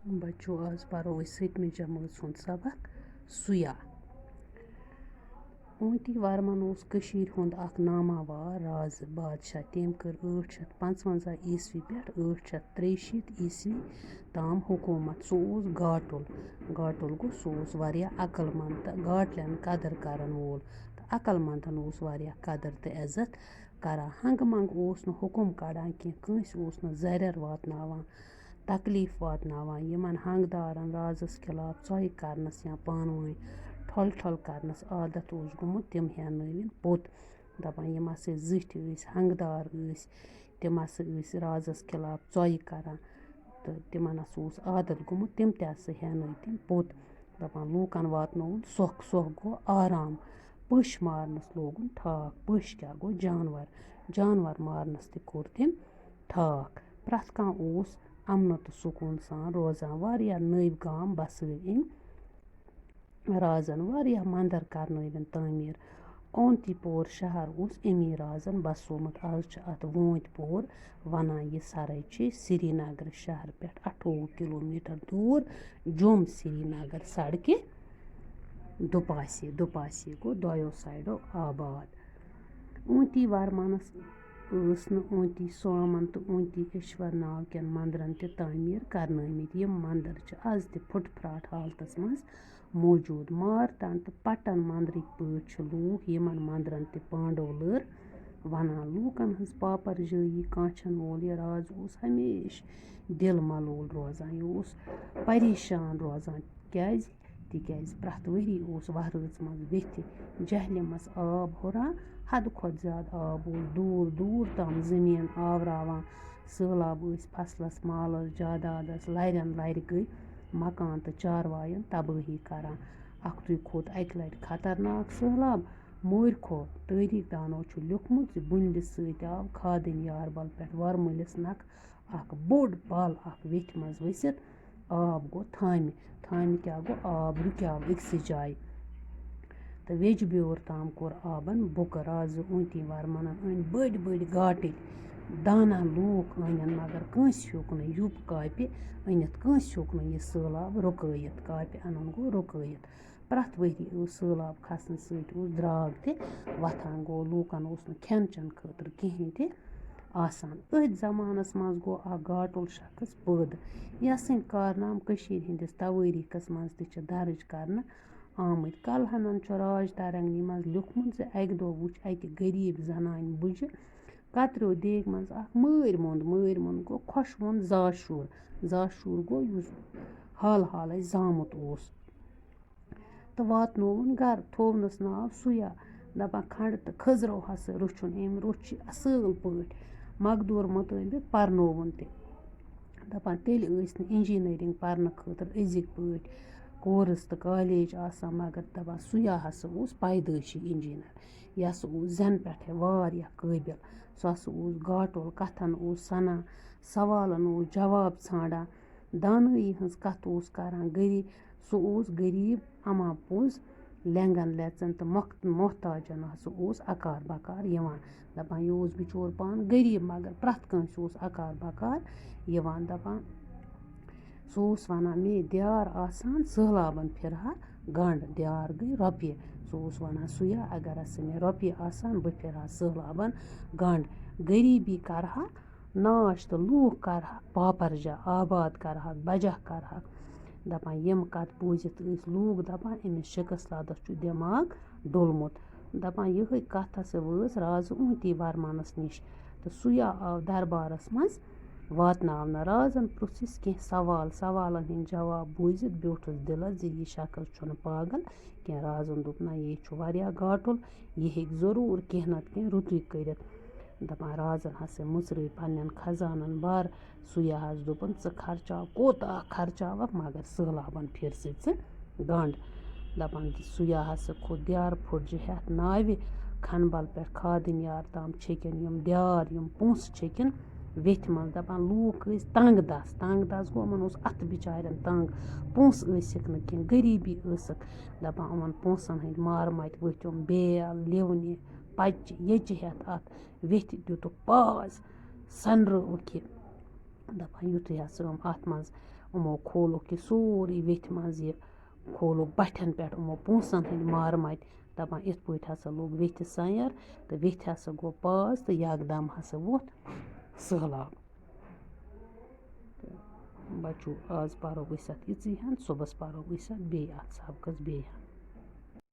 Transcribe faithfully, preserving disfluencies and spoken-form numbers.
بچو، آز پرو أسۍ سٔتمہِ جمٲژ ہُنٛد سبق سُیا۔ اونتی ورمن اوس کٔشیٖرِ ہُنٛد اکھ ناماوار رازٕ بادشاہ۔ تٔمۍ کٔر ٲٹھ شیٚتھ پانٛژوَنٛزاہ عیسوی پٮ۪ٹھ ٲٹھ شیٚتھ ترٛیہِ شیٖتھ عیسوی تام حکوٗمت۔ سُہ اوس گاٹُل۔ گاٹُل گوٚو، سُہ اوس واریاہ عقل مند تہٕ گاٹلٮ۪ن قدر کرن وول۔ تہٕ عقل مندن اوس واریاہ قدر تہٕ عزت کران۔ ہنگہٕ منگہٕ اوس نہٕ حُکُم کڑان کینٛہہ، کٲنٛسہِ اوس نہٕ زرٮ۪ر واتناوان، تکلیف واتناوان۔ یِمن ہنگدارن رازس خلاف ژۄیہِ کرنس یا پانہٕ ؤنۍ ٹھۄل ٹھۄل کرنس عادت اوس گوٚمُت، تِم ہیانٲوِن پوٚت۔ دپان، یِم ہسا زِٹھۍ ٲسۍ، ہنگدار ٲسۍ، تِم ہسا ٲسۍ رازس خلاف ژۄیہِ کران۔ تہٕ تِمن ہسا اوس عادت گوٚمُت، تِم تہِ ہسا ہیانٲوۍ تِم پوٚت۔ دپان، لوٗکن واتنووُن سۄکھ، سۄکھ گوٚو آرام۔ پٔژھۍ مارنس لوگُن ٹھاکھ۔ پٔژھۍ کیٛاہ گوٚو؟ جانور۔ جانور مارنس تہِ کوٚر تٔمۍ ٹھاکھ۔ پرٛٮ۪تھ کانٛہہ اوس امنہٕ تہٕ سکوٗن سان روزان۔ واریاہ نٔوۍ گام بسٲوۍ أمۍ رازن، واریاہ مندر کرنٲوِن تعمیٖر۔ اونتی پور شہر اوس امی رازن بسومُت۔ آز چھِ اتھ وونتۍ پور ونان۔ یہِ سرٲے چھِ سرینگر شہر پٮ۪ٹھ اَٹھووُہ کلوٗمیٹر دوٗر، جوٚم سرینگر سڑکہِ دُپاسے، دُپاسے گوٚو دۄیو سایڈو آباد۔ اونتی ورمنس ٲس نہٕ اونتی سوامن تہٕ اونتی ایشور ناو کٮ۪ن مندرن تہِ تعمیٖر کرنٲومٕتۍ۔ یِم مندر چھِ از تہِ پھُٹ پھراٹ حالتس منٛز موجود۔ مارتنڈ تہٕ پٹن مندرٕکۍ پٲٹھۍ چھِ لوٗکھ یِمن مندرن تہِ پانڈو لٔر ونان۔ لوٗکن ہٕنٛز پاپر جٲیی کانچھن وول یہِ راز اوس ہمیشہٕ دِل ملوٗل روزان۔ یہِ اوس پریشان روزان۔ کیازِ؟ تِکیازِ پرٛٮ۪تھ ؤری اوس وَہرٲژ منٛز ویٚتھِ جہلِمس آب ہُران۔ حدٕ کھۄتہٕ زیادٕ آب اوس دوٗر دوٗر تام زٔمیٖن آوراوان۔ سٔہلاب ٲسۍ فصلس، مالس، جادادس، لرٮ۪ن لرِ گٔے مکان تہٕ چاروایَن تبٲہی کران۔ اکھتُے کھوٚت اَکہِ لٹہِ خطرناک سٔہلاب۔ مورۍ کھو تٲریٖخ دانو چھُ لیوٗکھمُت زِ بُنلہِ سۭتۍ آو کھادٕنۍ یاربل پٮ۪ٹھ ورمُلِس نکھٕ اکھ بوٚڑ بل اکھ ویٚتھِ منٛز ؤسِتھ۔ آب گوٚو تھامہِ۔ تھامہِ کیٛاہ گوٚو؟ آب رُکیو أکسٕے جایہِ۔ تہٕ ویٚجہِ بیوٗر تام کوٚر آبن بُکہٕ۔ رازٕ اونتی ورمنن أنۍ بٔڑۍ بٔڑۍ گاٹٕکۍ دانا لوٗکھ أنِن، مگر کٲنٛسہِ ہیوٚک نہٕ یُپ کاپہِ أنِتھ، کٲنٛسہِ ہیوٚک نہٕ یہِ سٔہلاب رُکٲیِتھ۔ کاپہِ اَنُن گوٚو رُکٲیِتھ۔ پرٛٮ۪تھ ؤری اوس سٔہلاب کھسنہٕ سۭتۍ اوس درٛاگ تہِ وۄتھان، گوٚو لوٗکن اوس نہٕ کھٮ۪ن چٮ۪ن خٲطرٕ کِہیٖنۍ تہِ آسان۔ أتھۍ زمانس منٛز گوٚو اکھ گاٹُل شخص پٲدٕ، یسٕنٛدۍ کارنامہٕ کٔشیٖرِ ہٕنٛدِس توٲریٖخس منٛز تہِ چھِ درٕج کرنہٕ آمٕتۍ۔ کلہنن چھُ راج تارنگی منٛز لیوٗکھمُت زِ اکہِ دۄہ وُچھ اکہِ غریٖب زنانہِ بُجہِ کتریو دیگہِ منٛز اکھ مٲرۍ موٚنٛد۔ مٲرۍ موٚنٛد گوٚو خۄشوُن زاشُر۔ زاشُر گوٚو یُس حال حالے زامُت اوس۔ تہٕ واتنووُن گرٕ، تھوونَس ناو سُیا۔ دَپان، کھنٛڈ تہٕ کھٔزرو ہسا روٚچھُن أمۍ، روٚچھ یہِ اَصٕل پٲٹھۍ، مقدوٗر مُطٲبِق پرنووُن تہِ۔ دَپان، تیٚلہِ ٲسۍ نہٕ engineering پرنہٕ خٲطرٕ أزِکۍ پٲٹھۍ کورس تہٕ کالج آسان، مگر دَپان، سُیا ہسا اوس پیدٲیشی engineer۔ یہِ ہسا اوس زٮ۪نہٕ پٮ۪ٹھَے واریاہ قٲبِل۔ سُہ ہسا اوس گاٹُل، کَتھن اوس سَنان، سوالن اوس جواب ژھانٛڈان۔ دانٲیی ہٕنٛز کَتھ اوس کران۔ غریٖب، سُہ اوس غریٖب اما پوٚز، لینٛگن لیژن تہٕ مۄخ-، محتاجن ہسا اوس اکار بکار یِوان۔ دَپان، یہِ اوس بِچور پانہٕ غریٖب، مگر پرٛٮ۪تھ کٲنٛسہِ اوس اکار بکار یِوان۔ دَپان، سُہ اوس وَنان، مے دیار آسان سٔہلابن پھِرہا گنٛڈ، دیار گٔے رۄپیہِ۔ سُہ اوس وَنان، سُیا، اگر ہسا مےٚ رۄپیہِ آسان، بہٕ پھِرہا سٔہلابن گنٛڈ۔ غریٖبی کرہا ناش تہٕ لوٗکھ کرہکھ پاپرجا، آباد کرہکھ، بجا کرہکھ۔ دَپان، یِم کَتھ بوٗزِتھ ٲسۍ لوٗکھ دَپان، أمِس شِکَس لَدَس چھُ دٮ۪ماغ ڈوٚلمُت۔ دَپان، یِہوٚے کَتھ ہسا وٲژ رازٕ اونتی ورمنَس نِش۔ تہٕ سُے آو دربارَس منٛز واتناونہٕ۔ رازَن پرٛژھُس کینٛہہ سوال۔ سوالَن ہٕنٛدۍ جواب بوٗزِتھ بیوٗٹھُس دِلَس زِ یہِ شخص چھُنہٕ پاگل کینٛہہ۔ رازَن دوٚپ، نہ، یہِ چھُ واریاہ گاٹُل، یہِ ہیٚکہِ ضروٗر کینٛہہ نَتہٕ کینٛہہ رُتُے کٔرِتھ۔ دَپان، رازَن ہسا مُژرٲے پنٛنٮ۪ن خزانَن بَر۔ سُیا ہَس دوٚپُن، ژٕ خرچاو، کوٗتاہ خرچاوَکھ، مگر سٔہلابَن پھِر سُہ ژٕ گنٛڈ۔ دَپان، سُیا ہسا کھوٚت دیار پھُٹجہِ ہٮ۪تھ ناوِ، کھنبل پٮ۪ٹھ کھادٕنۍ یار تام چھٔکِن یِم دیار، یِم پونٛسہٕ چھٔکِن ویٚتھِ منٛز۔ دَپان، لوٗکھ ٲسۍ تنٛگ دَست، تنٛگ دَست گوٚو، یِمَن اوس اَتھٕ بِچارٮ۪ن تنٛگ، پونٛسہٕ ٲسِکھ نہٕ کینٛہہ، غریٖبی ٲسٕکھ۔ دَپان، یِمَن پونٛسَن ہٕنٛدۍ مارٕ مَتہِ ؤتھۍ یِم بیل، لِونہِ، پَچہِ، ییٚچہِ ہٮ۪تھ اَتھ ویٚتھِ، دیُتُکھ پاز، سَنرٲوُکھ یہِ۔ دَپان، یُتھُے ہسا یِم اَتھ منٛز یِمو کھولُکھ یہِ سورُے ویٚتھِ منٛز، یہِ کھولُکھ بَٹھٮ۪ن پٮ۪ٹھ یِمو پونٛسَن ہٕنٛدۍ مارٕ مَتہِ، دَپان، یِتھ پٲٹھۍ ہسا لوٚگ ویٚتھِ سَیر تہٕ ویٚتھِ ہسا گوٚو پاز تہٕ یَکدَم ہسا ووٚتھ سٔہلاب۔ تہٕ بَچو، آز پَرو أسۍ اَتھ یِژٕے ہَن، صُبحَس پَرو أسۍ اَتھ بیٚیہِ اَتھ سبقَس بیٚیہِ ہَن۔